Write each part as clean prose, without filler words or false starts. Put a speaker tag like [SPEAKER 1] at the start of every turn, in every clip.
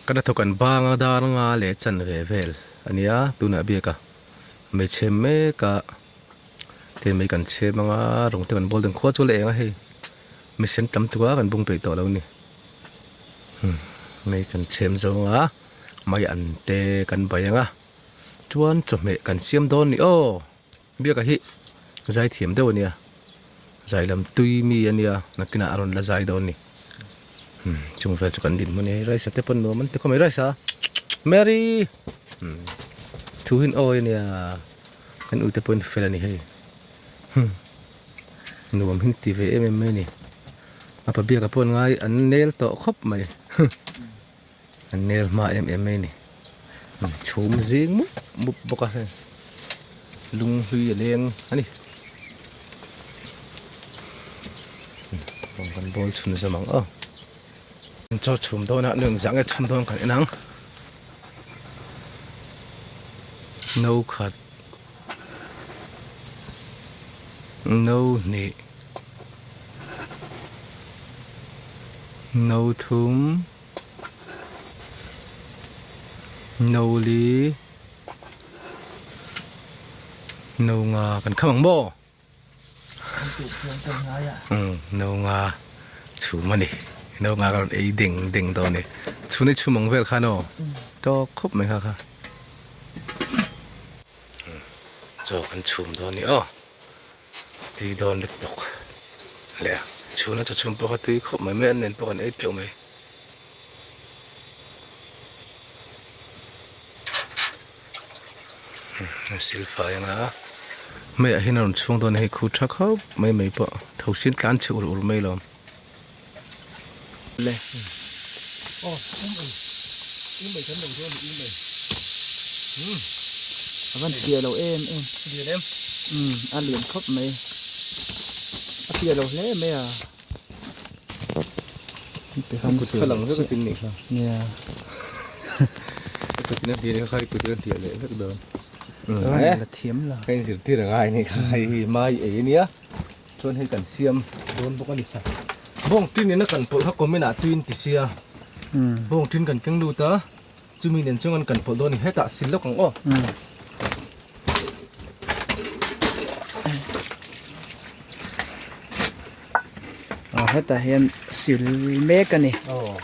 [SPEAKER 1] Kan hnathawk an bang a dar nga leh chanve vel a nia tunah biak a hmeichhe mek a te mai kan chhem anga rawng te kan bawl deuh khua chu a la eng a hei misen tam tuk a kan bung peih tawh lo a ni mai kan chhem zawng a mai an te kan bai ang a chuan chawhmeh kan siam dawn a ni aw. Biaka hi zai thiam deuh a nia, zai lam tui mi a nia, nakinah a rawn la zai dawn a ni. Umm chung vel chu kan din hmun a ni, rice te pawn nuam an ti khawp mai, rice a Mary umm thu hi an awi a nia, kan ute pawhin fel a ni hei umm nuam hi an ti ve em em mai a ni, a pa Biaka pawh an ngai an nel tawh khawp mai. An nel hma em em mai a ni. Chhum zing mup mup bawk a hei lung hlui a leng a ni. Rawng kan bawl chhun zawm ang aw. Chaw chhum dawn a nu engzah nge chhum dawn kan en ang. No khat no hnih no thum. No li no nga kan kham ang maw umm no nga chhum a ni no nga ka rawn ei deng deng dawn a ni chhun hi chhum ang vel khan aw tawk khawp mai kha kha chaw kan chhum dawn a ni aw. Tui dawn lutuk leh a chhuna chaw chhum pawh kha tui khawp mai mai an nen pawh kan ei teuh mai. Silfai anga meiah hian a rawn chhung dawn a hei khu tha khawp mai mai pawh thosin tlan chhe ur ur mai lawm. Le aw um ei um ei kan lo dawn a ni um ei umm
[SPEAKER 2] a van fiah lo em em
[SPEAKER 1] lian em
[SPEAKER 2] umm a lian khawp mai a fiah lo hle mai a
[SPEAKER 1] kut kha lang vek a tin nih kha
[SPEAKER 2] nia
[SPEAKER 1] a kut in a hliah kha kha kut in a hliah leh vek dawn
[SPEAKER 2] la thiam la
[SPEAKER 1] ka inzirtir a ngai a nih kha hei hi mai ei a nia. Chuan hei kan siam dawn bawk a ni sa. Bawng tin in a kan pawlh kha comment ah tuin ti sia. Bawng tin kan keng lut a, chumi nen chuan kan pawlh dawn a ni. Hetah sil lawk ang aw.
[SPEAKER 2] Aw hetah hian sil mek a ni.
[SPEAKER 1] Aw.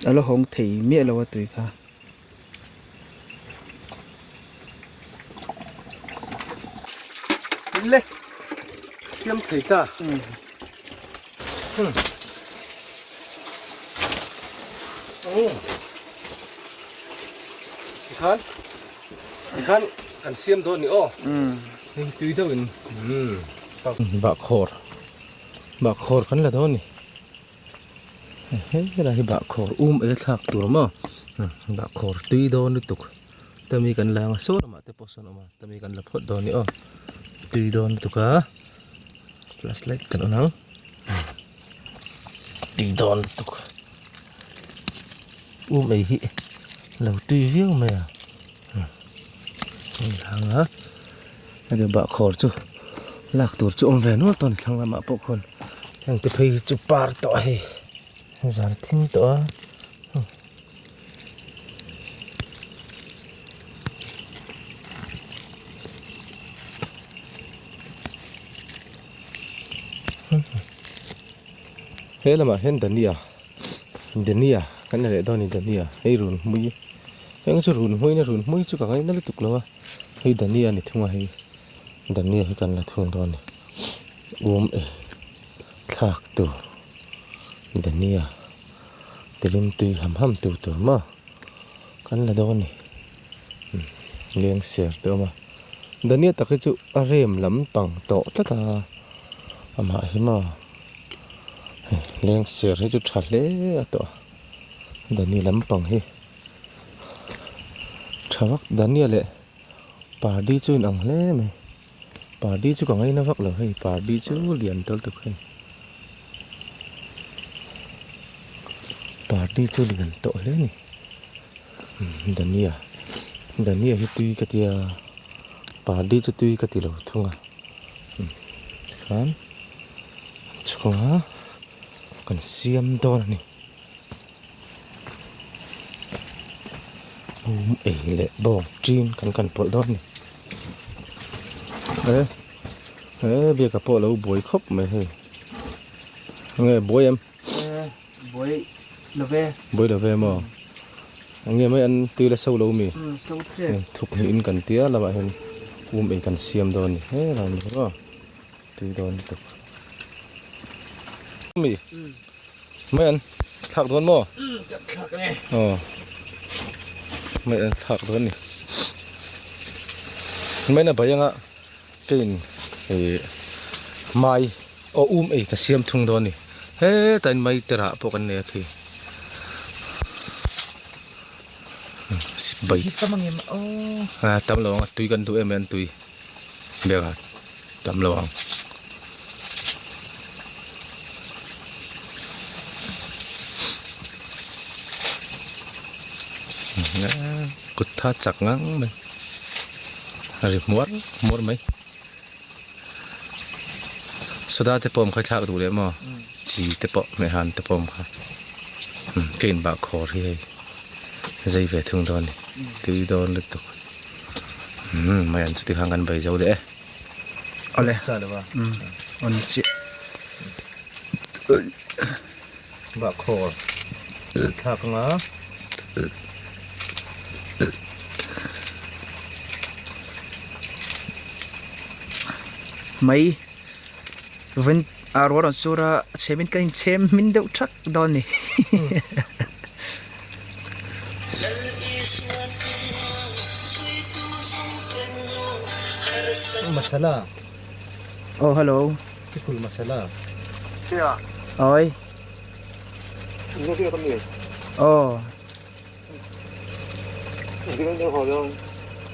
[SPEAKER 2] A la hawng thei miah lo a tui kha.
[SPEAKER 1] Le siam thei ta. Tikhan tikhan kan siam dawn ni aw. Hei tui deuh in bahkhawr bahkhawr kan la dawn a ni helai hi bahkhawr um ei thlak tur maw bahkhawr tui dawn lutuk tami kan la anga saw lamah te pawh sawn a awm a tami kan la phawt dawn a ni aw tui dawn lutuk a flashlight kan on ang tui dawn lutuk um ei hi lo tui viau mai a. Heng a heti bahkhawr chu lak tur chu awm ve nual tawh a ni thlang lamah pawh khawn heng te phei hi chu par tawh a hei zan thim tawh a he lamah hian dania dania kan la leh dawn a ni dania hei run hmui. Heng chu run hmuin a run hmui chu ka ngaina lutuk lo a, hei Dania ni thung a hei Dania hi kan la thung dawn a ni, uam e thlak tur Dania tilim tui ham ham tur tur maw kan la dawn a ni, leng ser te awm a, Dania tak hi chu a rem lam pang tawh tlat a amah hi maw hei leng ser hi chu tha hle a tawh a Dania lampang hi. Tha vak Dania leh pardi chu inang hle mai pardi chu ka ngaina vak lo hei pardi chu lian tel tuk hei pardi chu lian tawh hle a ni Dania. Dania hi tui ka tia pardi chu tui ka ti lo thung a tikhan chhunga kan siam dawn a ni um ei leh bawng ṭin kan kan pawlh dawn a ni he he biaka pawh a lo buai khawp mai hei enge buai em.
[SPEAKER 2] Buai love.
[SPEAKER 1] Buai love maw? Enge mai an tui la so lo mi?
[SPEAKER 2] So tep.
[SPEAKER 1] Thuk hnih in kan tia lamah hian um ei kan siam dawn ni he lai ni maw? Tui dawn lutuk. Mi? Mai an thlak dawn maw?
[SPEAKER 2] Kan thlak e.
[SPEAKER 1] Aw. Mai an thlak dawn ni. Mai na bai anga kein eh mai Aw um ei ka siam thung dawn a ni. Hetah in mai te rah pawh kan nei a khi. Bai.
[SPEAKER 2] Tam ang em aw.
[SPEAKER 1] A tam lo ang a tui kan duh em em an tui. Bag ah tam lo ang. Kut tha chak ngang mai. A ri hmuar hmuar mai. Soda te pawh awm kha i thlak duh leh maw chi te pawh hmehhan te pawh awm kha ka in bah khawr hi hei zai ve thung dawn a ni tui dawn lutuk umm mai an chuti khan kan bei zo leh e
[SPEAKER 2] awle awn chiah
[SPEAKER 1] bah khawr thlak anga.
[SPEAKER 2] Mai vawiin a ruah rawn sur a a chhem in ka inchhem hmin deuh thak dawn a ni.
[SPEAKER 1] Masala.
[SPEAKER 2] Aw hello.
[SPEAKER 1] Pickle masala.
[SPEAKER 2] Oi. Aw.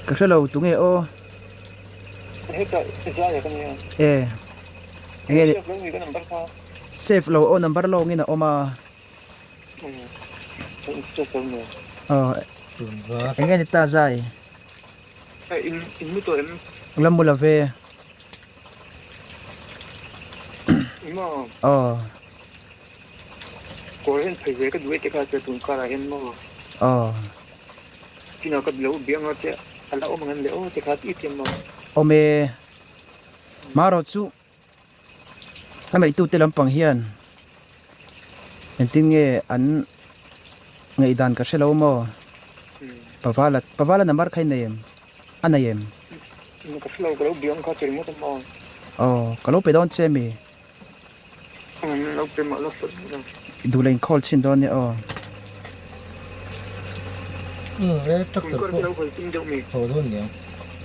[SPEAKER 2] Ka hre lo tunge aw. E. Enge ni. Save lo aw number lawngin a awm a. Aw. Enge ni ta zai. La mu lo ve. Aw.
[SPEAKER 3] Kawr hian phei ve ka duh e te kha chuan tun karah hian maw
[SPEAKER 2] Aw.
[SPEAKER 3] Chinah ka lo biang a che a la awm ang em le aw te kha tih tih maw.
[SPEAKER 2] Awm e. Marawh chu a ngaihtute lampang hian engtin nge an ngaihdan ka hre lo maw? Pavala Pavala number kha i nei em? A nei em?
[SPEAKER 3] Ka hre lo ka lo biang kha che ringawt a maw.
[SPEAKER 2] Aw ka lo pe dawn che mi? Duh leh inkhawl chhin dawn nia aw.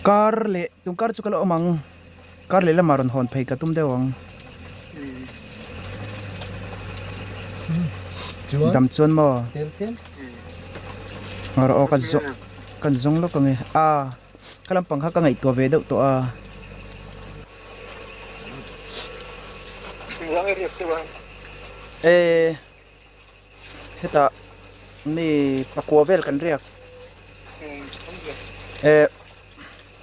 [SPEAKER 2] Kar leh tum kar chu ka la awm ang. Kar leh lamah rawn hawn phei ka tum deuh ang. Dam chuan maw? Ngarawh aw kan zawng lawk ang e. A ka lampang kha ka ngaihtuah ve deuh tawh a. E hetah mi pakua vel kan riak e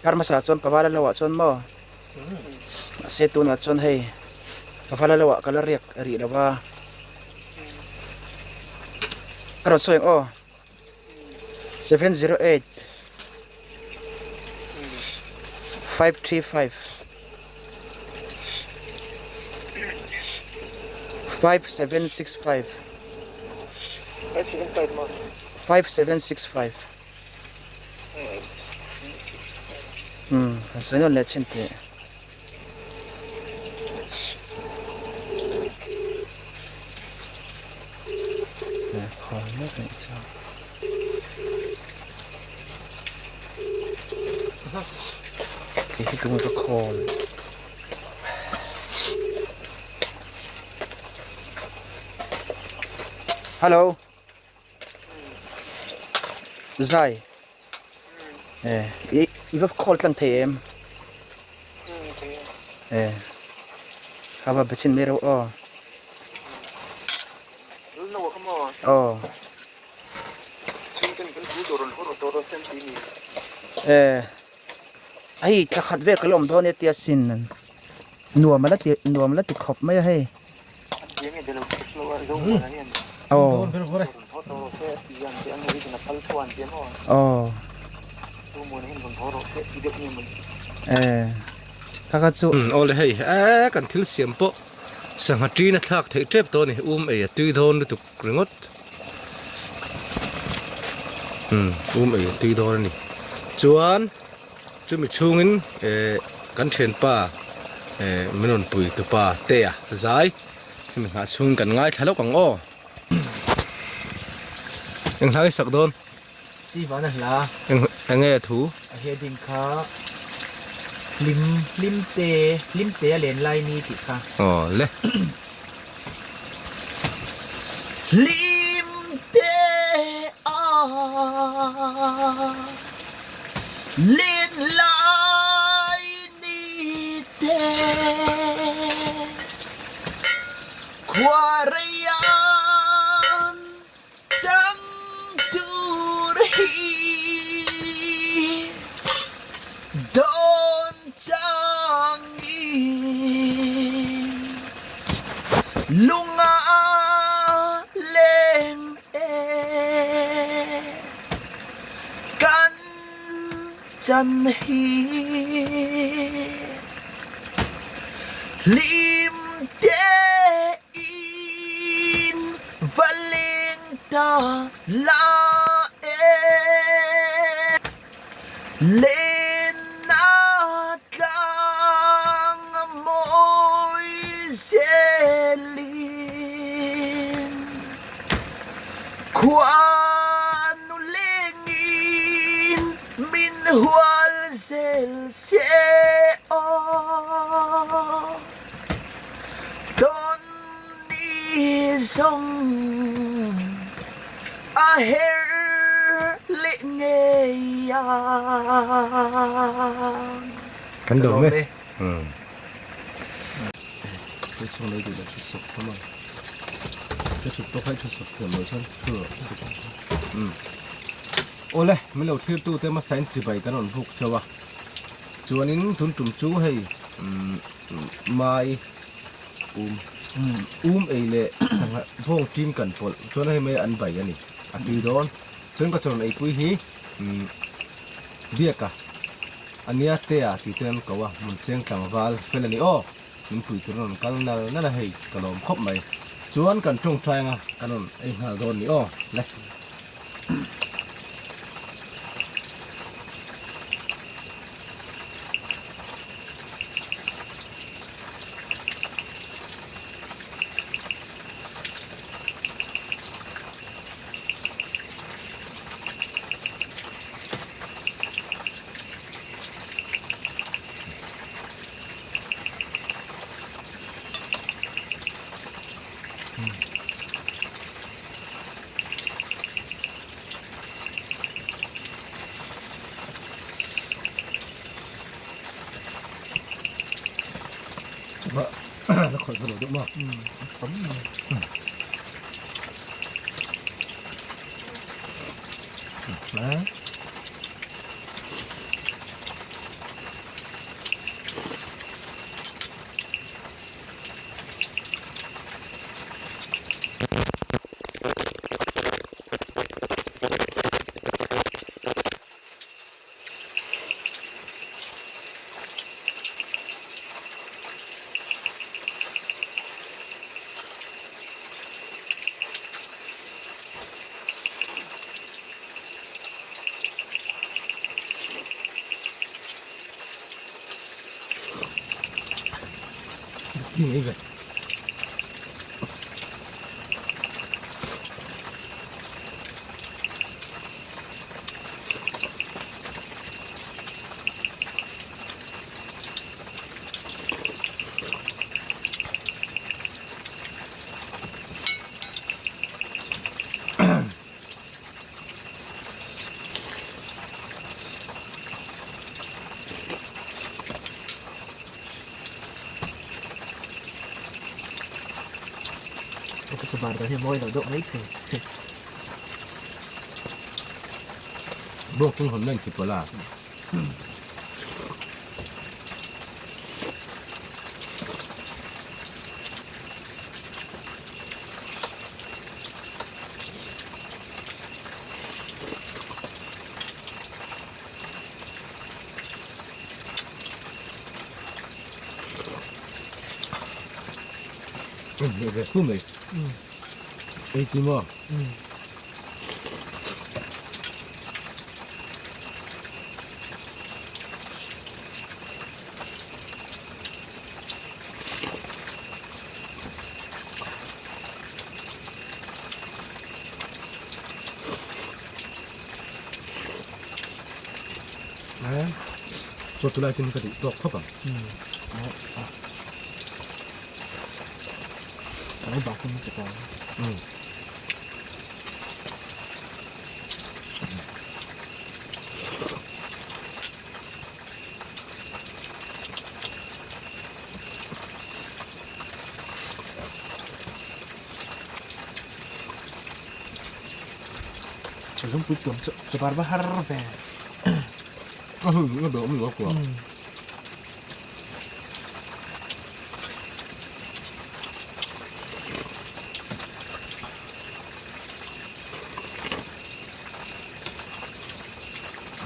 [SPEAKER 2] kar hmasa chuan pavala lo ah chuan maw mahse tunah chuan hei pavala lo ah ka la riak rih lo va ka rawn sawi ang aw. 708 535 5765 5765 umm han sawi nawn leh chhin teh. Kei hi tunge ka call hello zai e i va call tlang thei em e kha va be chhin mai reuh aw. Aw. Eh hei thla khat vel ka la awm dawn nia tia sin nuam ala ti nuam ala ti khawp mai a hei. Aw aw eh kha kha chu.
[SPEAKER 1] Awle hei eh kan thil siam pawh sangha ṭin a thlak theih ṭep tawh a ni um ei a tui dawn lutuk ringawt umm um ei a tui dawn a ni chuan chumi chhungin eh kan thianpa eh min rawn pui tupa Tea zai hemi nghah chhungin kan ngaithla lawk ang aw eng hla nge sak dawn.
[SPEAKER 2] Sivan a hla.
[SPEAKER 1] Eng enge a thu?
[SPEAKER 2] A heading kha Hlim hlim te hlim te a len lai ni tih kha.
[SPEAKER 1] Aw le.
[SPEAKER 2] Hlim te a len lai ni te khua rei an Chang tur hi dawn changin lunga leng e kan chan hi hlim te In va leng ta la e. Len na tlang a mawi zelin khuanu lengin min hual zel se aw. Tawn ni zawng a her leh ngei ang.
[SPEAKER 1] Kan lawm e. Thu chhung lei duh leh thu sawp tham ang. Ka thut pawh kha i thu sawp thiam lo chuan thu rawh. Awle, min lo thlir tute hmasain chibai kan rawn buk chauh a. Chuanin tun tum chu hei mai um um ei leh sangha bawng tin kan pawlh chuan hei mai an bai a ni a tui dawn chuan ka chawn eipui hi biaka ania tea tih te an ko a hmun cheng tlangval fel a ni aw min pui tur an rawn kal nal nal a hei ka lawm khawp mai chuan kan tawngtai anga kan rawn ei nghal dawn ni aw le. La khawih kha lo deuh maw?
[SPEAKER 2] Ka chu bar dan hi a mawi lo deuh mai thei.
[SPEAKER 1] Bawk chung hawn na inti pawlh a. Hmeh ve fu mai. Ei ti maw? Chaw chu lai chin hi ka duh tawk khawp ang.
[SPEAKER 2] Lungpui tuam chu chabar va har ve.
[SPEAKER 1] A hun a ber awm lo a kuah.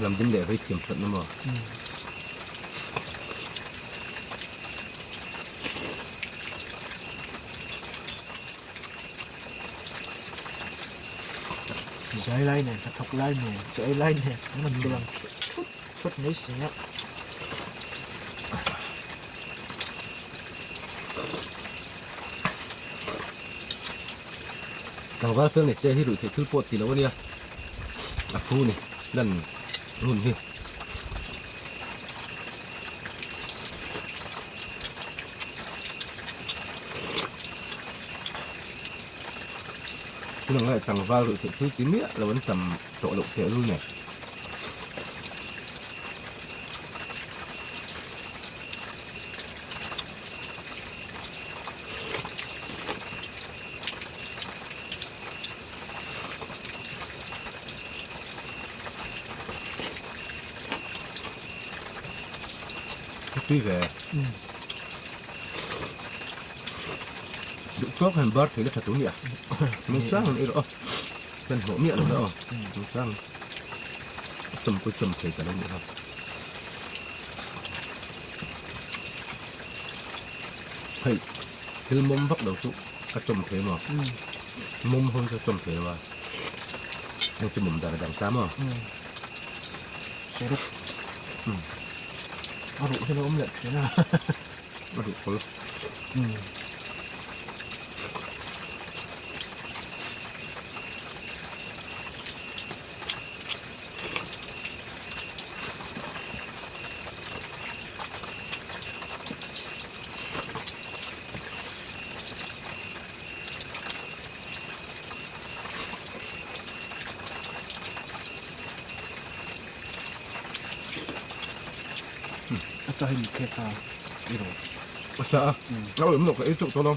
[SPEAKER 1] Lam ding leh vei thiam hlat na maw?
[SPEAKER 2] Zai lai nen, hnathawk lai nen, chaw ei lai nen an rawn ti lang thut thut mai si a.
[SPEAKER 1] Tlangval fel nei che hi ruih theih thil pawh ti lo ania, a phu ni lan ngun hi. Tunah ngai tlangval ruih theih thil ti miah lo an tam tawh loh theih lul nen. Tui ve. Duh tawk hian bar thei la tha tur nia. Nung sang an ei rawh aw. Kan hlawh miah lo la aw. Nung sang a chawm pawh chawm thei ta lo nih kha. Hei thil mawm vak lo chu ka chawm thei maw. Mawm ho hi ka chawm thei lo a. Heng chu mawm dan a dang ta maw.
[SPEAKER 2] Seruk. A ruh hi lo awm leh thin a.
[SPEAKER 1] A ruh kawl.
[SPEAKER 2] A chaw hi mi khek a i rawh.
[SPEAKER 1] A sa a, a awm loh ka ei teuh tawh lo.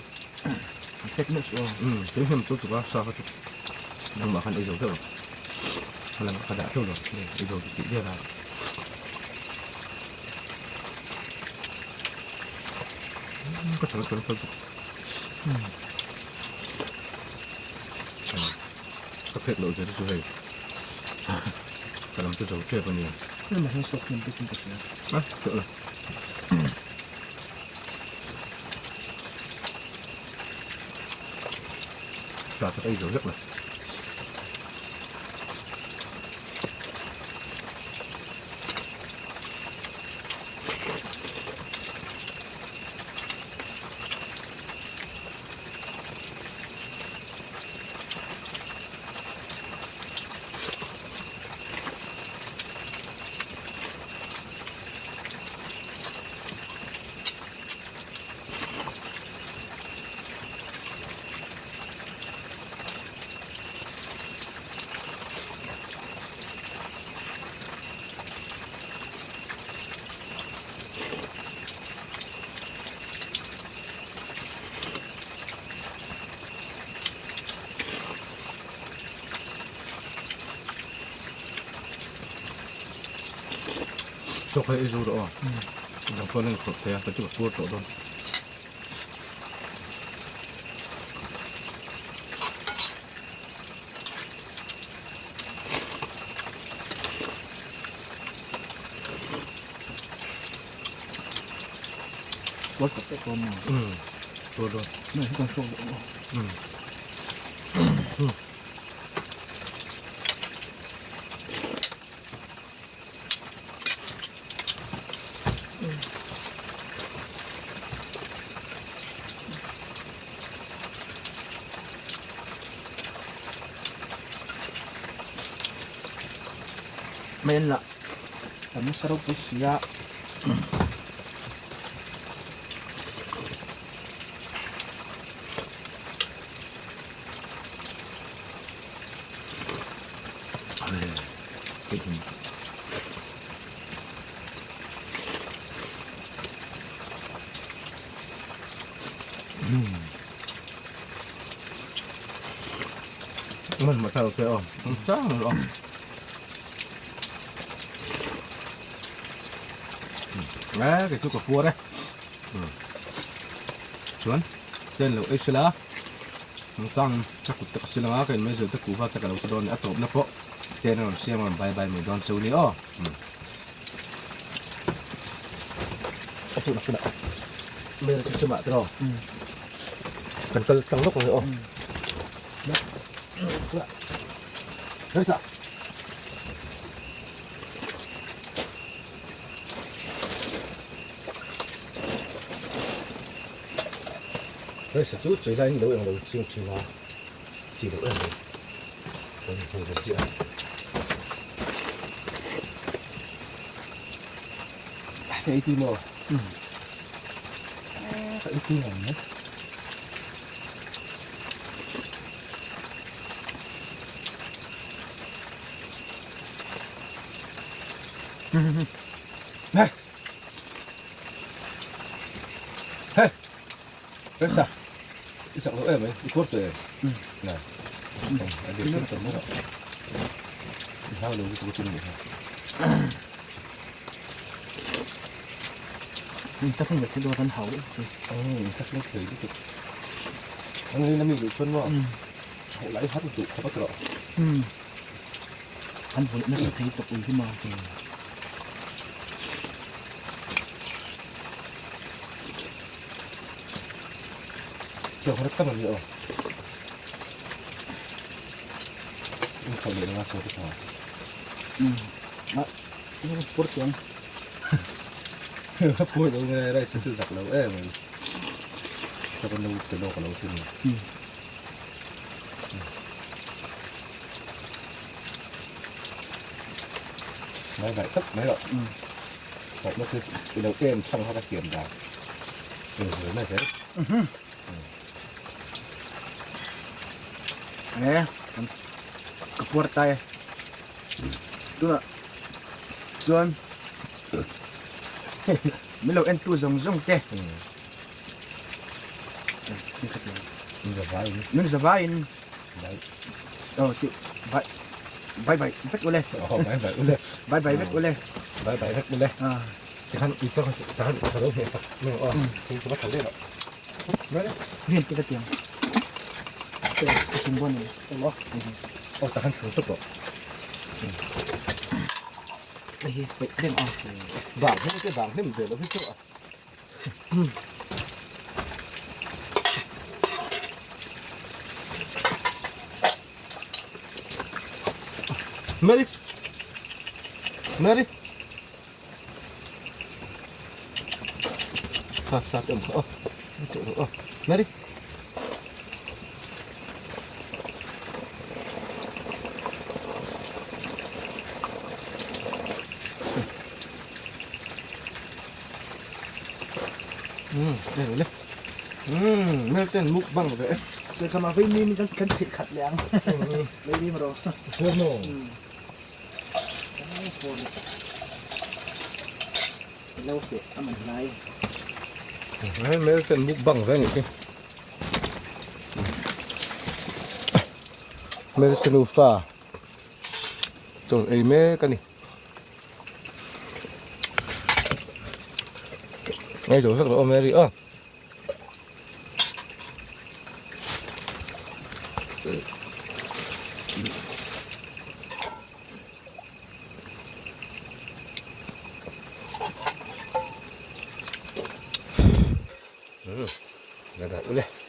[SPEAKER 2] A khek meuh chu aw.
[SPEAKER 1] Kei hnem chu tuk a sa kha chu nangmah khan ei zo deuh lo. A lang ka dah teuh lo, ei zo tih vel a. Ka chal chal chal tuk. Ka phek loh zia te chu hei ka lam chu zo tep a nia.
[SPEAKER 2] Emaw hian sawk hnem bik in ka hria.
[SPEAKER 1] A teuh lo. Sa tak ei zo vek lo. Chawk hei i zu rawh aw. Dang chuan a inkhawrh thei a, ka chu ka puar tawh dawn.
[SPEAKER 2] Puar tak tak dawn maw?
[SPEAKER 1] Umm, puar dawn.
[SPEAKER 2] Hei kan hrawk duh maw?
[SPEAKER 1] Umm.
[SPEAKER 2] Mai an lah tam nasa ropui si a.
[SPEAKER 1] Man mà sao ok không? Không sao rồi. Đấy, cái chút của cua đây. Chuan, tên lo ei sila. Chang ka kut te ka sil anga ka in measure te kuhva te ka lo ti dawn a tawpna pawh ten a rawn siam a rawn bye bye mai dawn chu ni aw. A chhunah chhunah mel chu chumah tiraw kan kal tlang lawk ang aw. Resa. Hei chu chei laiin lo englo ching thin a, chi loh em mai kan hmu ve chiah a. Hei ei tui maw? Ka ei tui ngang mai. Nè. Hey. Resa. I chak lo em ai, i kuar tawh em? Nè. A dir tum tawh mai rawh. I hlau lo lutuk chu ni kha.
[SPEAKER 2] In ta thung ve thei dawn kan hau deuh chu.
[SPEAKER 1] In ta thung thei lutuk. Ang lei lami duh chuan maw? Hauh lai har duh khawp a ti rawh.
[SPEAKER 2] An vawih nasa thei tawp ui hi maw.
[SPEAKER 1] Chaw kha tam ani aw. In khaw leh nga chaw te tha.
[SPEAKER 2] A pur chuang.
[SPEAKER 1] Ka pur lo nge rai chu chu zak lo em mai. Ka kan lo te lo ka lo tin. Mai vai tak mai rawh. Hawh na chu i lo em chhang kha ka siam dan. Eng mai zel.
[SPEAKER 2] E ka puar tai e. Tunah chuan min lo en tu zawng zawng te. Min zavai in. Aw chi bye bye bye vek ule.
[SPEAKER 1] Aw bye bye ule.
[SPEAKER 2] Bye bye vek ule.
[SPEAKER 1] Bye bye vek ule. Tikhan i chaw kha tikhan ka lo hmeh sak mai ang aw. Thing chu va tha zel a. Mai le.
[SPEAKER 2] Rian te ka tiang. Ka chung bawn ani.
[SPEAKER 1] Emaw. Aw takhan chhung tawp rawh.
[SPEAKER 2] Hei hi peih reng a.
[SPEAKER 1] Bang hlim te bang hlim ve lo hi chu a. Mary Mary Sa sa te awm kha aw aw Mary Umm đây rồi Umm mel ten mukbang ve e.
[SPEAKER 2] Chu khama vei mi kan kan chhilh khat leh ang. Vei mi maw.
[SPEAKER 1] Chuan maw.
[SPEAKER 2] Lo fe a man lai.
[SPEAKER 1] Hei mel ten mukbang ve anih khi. Mel te nufa chaw ei mek a ni. Ei duh vek lo aw Mary aw. Umm, la dah ule.